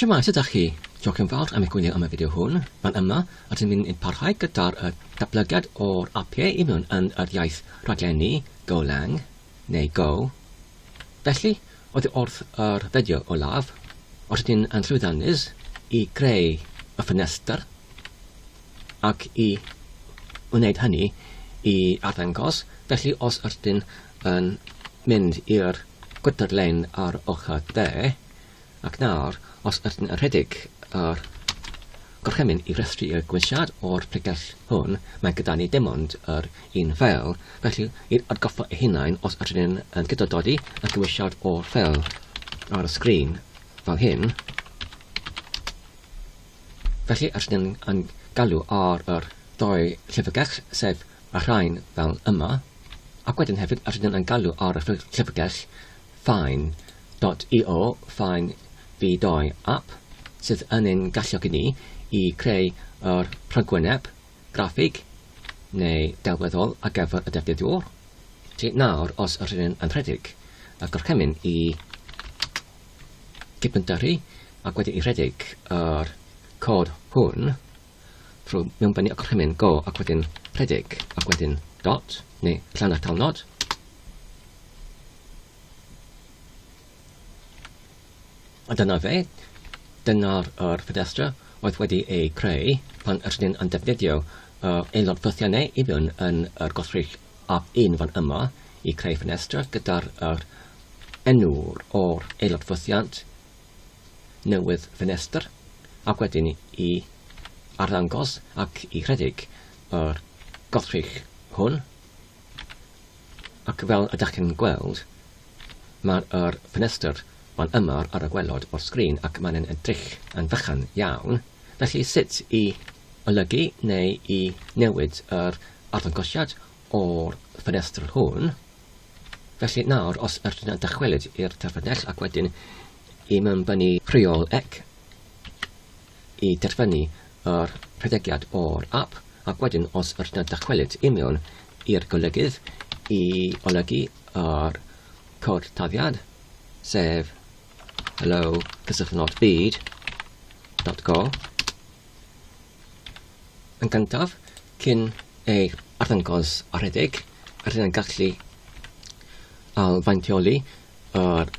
Shwmae, sut ydych chi? Diolch yn fawr am eich gwylio am y fideo hwn. Fan yma, rydyn ni'n mynd parhau gyda'r y datblygiad o'r apiau i mewn yn yr iaith rhaglenni Golang, neu Go. Felly, oddi wrth yr fideo olaf, os ydyn yn llwyddiannus i greu y ffenestr ac i wneud hynny i arddangos, felly os ydyn yn mynd i'r gwydr lein ar ochr dde, ac nawr, os ydyn yn rhedeg yr gorchymyn i restru y gwysiad o'r pregell hwn, mae gyda ni dim ond yr un ffeil, felly i'r atgoffa eu hunain os ydyn yn gydododi y gwysiad o'r ffeil ar y sgrin fel hyn, felly ydyn yn galw ar yr ddau llyfrgell, sef y rhain fel yma, ac wedyn hefyd rydyn yn galw ar y llyfrgell Fyne.io Fyne V2 app sydd yn ein galluogi ni i creu yr rhagwyneb graffig neu delweddol ar gyfer y defnyddiwr. Felly nawr os rydyn yn rhedeg y gorchymyn i gipyntyrru ac wedi i rhedeg yr cod hwn, trwy mewnbynnu y gorchymyn go ac wedyn rhedeg ac wedyn dot neu llanach talnod. A dyna fe, dyna'r yr ffenestr oedd wedi ei creu pan ydyn yn defnyddio yr aelod ffythiannau i mewn yn yr gwrthrych app 1 fan yma i creu ffenestr gyda'r yr enw o'r aelod ffythiant newydd ffenestr ac wedyn i arddangos ac i rhedeg yr goddrych hwn ac fel ydych chi'n gweld mae'r yr ffenestr fan yma ar y gwelod o'r sgrin ac mae'n edrych yn fychan iawn felly sut i olygu neu i newid yr arddangosiad o'r ffenestr hwn Felly nawr, os ydyn yn dychwelyd i'r terfynell ac wedyn i mewnbynnu rheol ec i derfynu yr rhedegiad o'r app, ac wedyn os ydyn yn dychwelyd i mewn i'r golygydd i olygu yr cod taddiad, sef hello cysylltnod byd dot go, Yn gyntaf, cyn ei arddangos a rhedeg, rydyn yn gallu ailfaintioli yr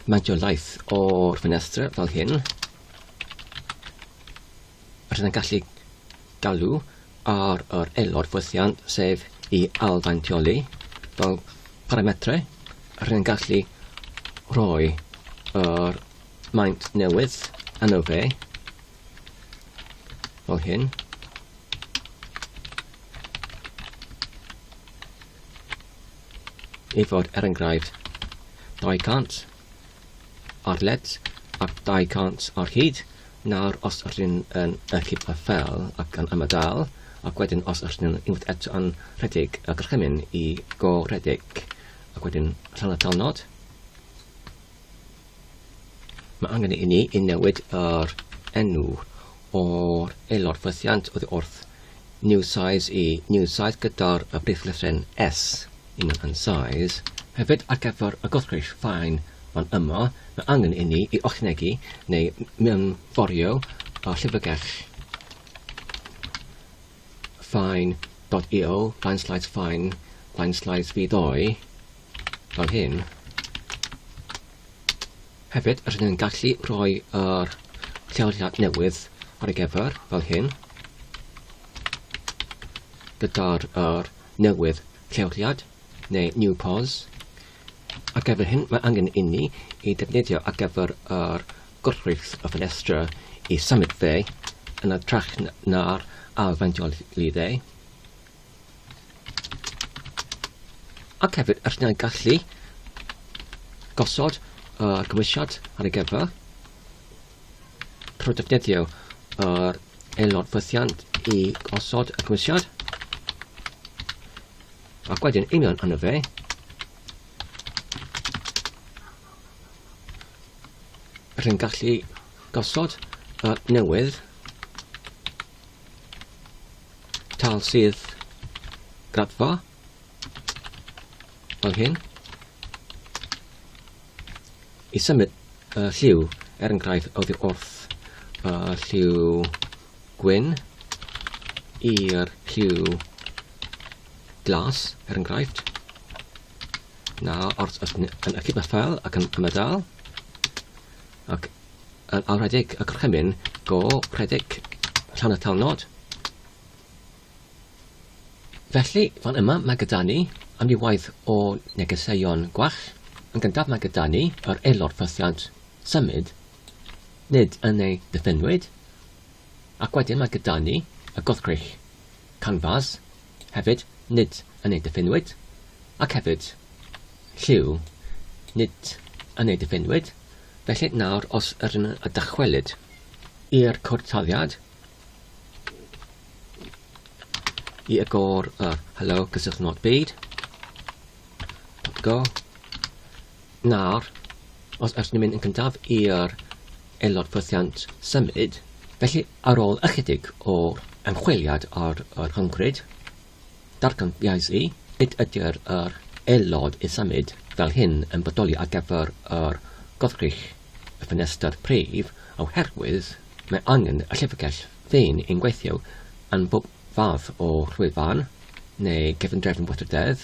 mantiolaeth o'r ffenestr fel hyn. Rydyn yn gallu galw ar yr aelod ffwythiant, sef i ailfaintioli fel parametrau. Rydyn yn gallu rhoi yr maint newydd arno fe fel hyn. I fod er enghraifft 200 ar led ac 200 ar hyd. Nawr os ydyn yn y cip y ffel ac yn ymadael, ac wedyn os ydyn yn unwaith eto yn rhedeg y gorchymyn i go-redeg, ac wedyn rhan y talnod, Mae angen i ni i newid yr enw o'r aelod ffythiant oddi wrth new size i new size gyda'r y brif lythryn S i mewn yn size. Hefyd ar gyfer y gwrthrych ffaen fan yma, mae angen i ni i ychwanegu neu mewnforio y llyfrgell fine.io, fine slides fine, fine slides v2, fel hyn. Hefyd, rydyn ni'n gallu rhoi yr lleoliad newydd ar ei gyfer, fel hyn, gyda'r yr newydd lleoliad, neu new pos. Ar gyfer hyn, mae angen inni i defnyddio ar gyfer yr gwrthrych y ffenestr i symud fe yn hytrach na'r ailfaintioli fe. Ac hefyd, rydyn ni'n gallu gosod yr gymwysiad ar ei gyfer trwy defnyddio yr aelod ffythiant i osod y gymwysiad. Ac wedyn union arno fe, rydyn gallu gosod y newydd tal sydd graddfa fel hyn i symud y lliw er enghraifft oddi wrth y lliw gwyn i'r lliw glas, er enghraifft. Nawr, os ydyn yn achub y ffael ac yn ymadael, ac yn alrhedeg y gorchymyn go rhedeg llawn y talnod. Felly, fan yma mae gyda ni amrywiaeth o negeseuon gwell. Yn gyntaf mae gyda ni yr aelod ffythiant symud, nid yn ei ddiffynwyd, ac wedyn mae gyda ni y goddrych canfas, hefyd nid yn ei diffiniwyd, ac hefyd lliw, nid yn ei diffiniwyd. Felly nawr os ydyn yn dychwelyd i'r cod taliad, i agor yr hello cysylltnod byd, go, nawr, os ydyn ni'n mynd yn cyntaf i'r aelod ffythiant symud, felly ar ôl ychydig o ymchwiliad ar yr rhyngrwyd, darganfuais i nid ydy'r yr aelod i symud fel hyn yn bodoli ar gyfer yr goddrych y ffenestr prif oherwydd mae angen y llyfrgell ddyn i'n gweithio yn bob fath o llwyfan neu gefndrefn weithrededd,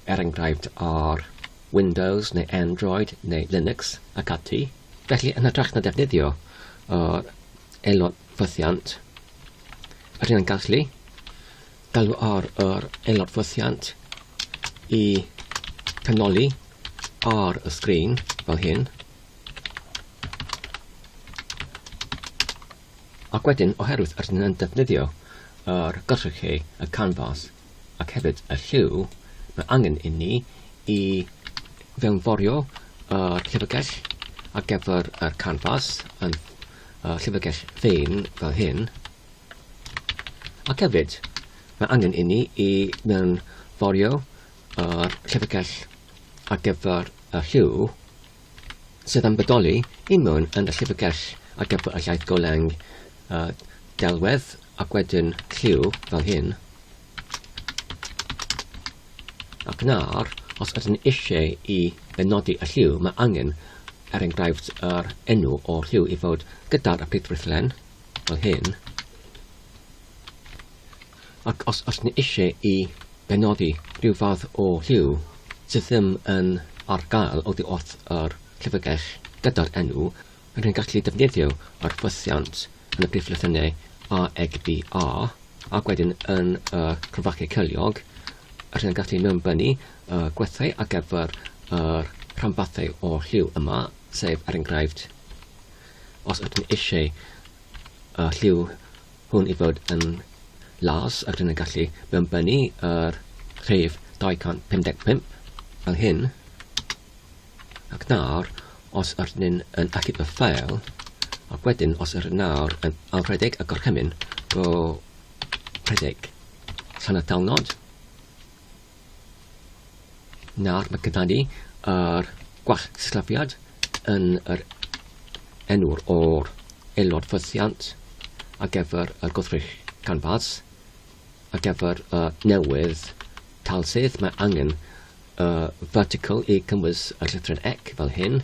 er enghraifft ar Windows neu Android neu Linux ac ati. Felly, yn hytrach na defnyddio yr aelod ffythiant, rydyn yn gallu galw ar yr aelod ffythiant i canoli ar y sgrin fel hyn. Ac wedyn, oherwydd rydyn yn defnyddio yr gosychu, y canfas, ac hefyd y lliw, mae angen i ni i fewnforio yr llyfrgell ar gyfer yr canfas yn y llyfrgell ffein fel hyn. Ac hefyd, mae angen i ni i mewnforio yr llyfrgell ar gyfer y lliw sydd yn bodoli i mewn yn y llyfrgell ar gyfer y llaeth golang uh, delwedd ac wedyn lliw fel hyn. Ac nawr, os ydyn ni eisiau i benodi y lliw, mae angen, er enghraifft, yr enw o'r lliw i fod gyda'r prifrythlen, fel hyn. Ac os ydyn ni eisiau i benodi rhyw fath o lliw sydd ddim yn ar gael oddi wrth yr llyfrgell gyda'r enw, rydyn ni'n gallu defnyddio yr ffythiant yn y prif lythrennau A, Eg, B, A, ac wedyn yn y cromfachau cyliog, rydyn ni'n gallu mewnbynnu y gwethau ar gyfer yr rhanbarthau o'r lliw yma, sef er enghraifft, os ydyn ni eisiau y lliw hwn i fod yn las ac rydyn ni'n gallu mewnbynnu yr rhif 255 fel hyn. Ac nawr, os ydyn ni'n yn achub y ffael, ac wedyn os ydyn nawr yn alrhedeg y gorchymyn, go rhedeg llan y talnod. Nawr mae gyda ni yr gwall sillafiad yn yr enw'r o'r aelod ffythiant ar gyfer y gwrthrych canfas, ar gyfer y newydd talsyth mae angen y vertical i cynnwys y llythryn ec fel hyn,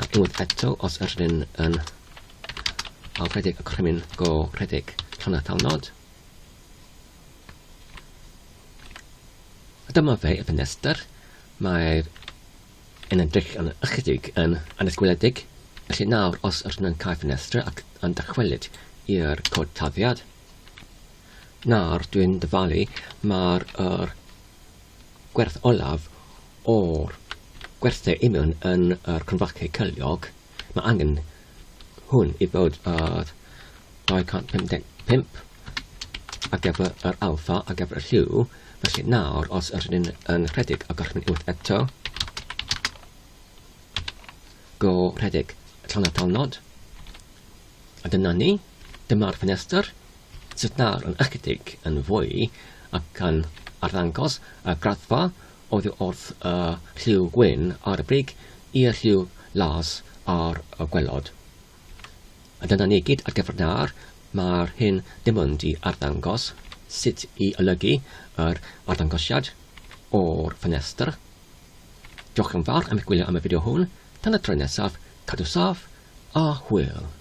ac unwaith eto os ydyn yn alrhedeg y gorchymyn go rhedeg llan y talnod. A dyma fe y ffenestr. Mae'r yn edrych yn ychydig yn annisgwyliedig. Felly nawr, os ydyn yn cael ffenestr ac yn dychwelyd i'r cod taddiad, nawr dwi'n dyfalu mae'r yr gwerth olaf o'r gwerthau union yn yr cronfachau cyliog. Mae angen hwn i fod ar 255 ar gyfer yr alfa ar gyfer y lliw. Felly nawr, os ydyn ni'n yn rhedeg y gorchymyn unwaith eto, go rhedeg llawn y talnod. A dyna ni, dyma'r ffenestr sydd nawr yn ychydig yn fwy ac yn arddangos y graddfa oddi wrth y lliw gwyn ar y brig i'r lliw las ar y gwelod. A dyna ni gyd ar gyfer nawr, mae'r hyn dim ond i arddangos sut i olygu yr arddangosiad o'r ffenestr. Diolch yn fawr am eich gwylio am y fideo hwn, tan y tro nesaf, cadw saff, a hwyl.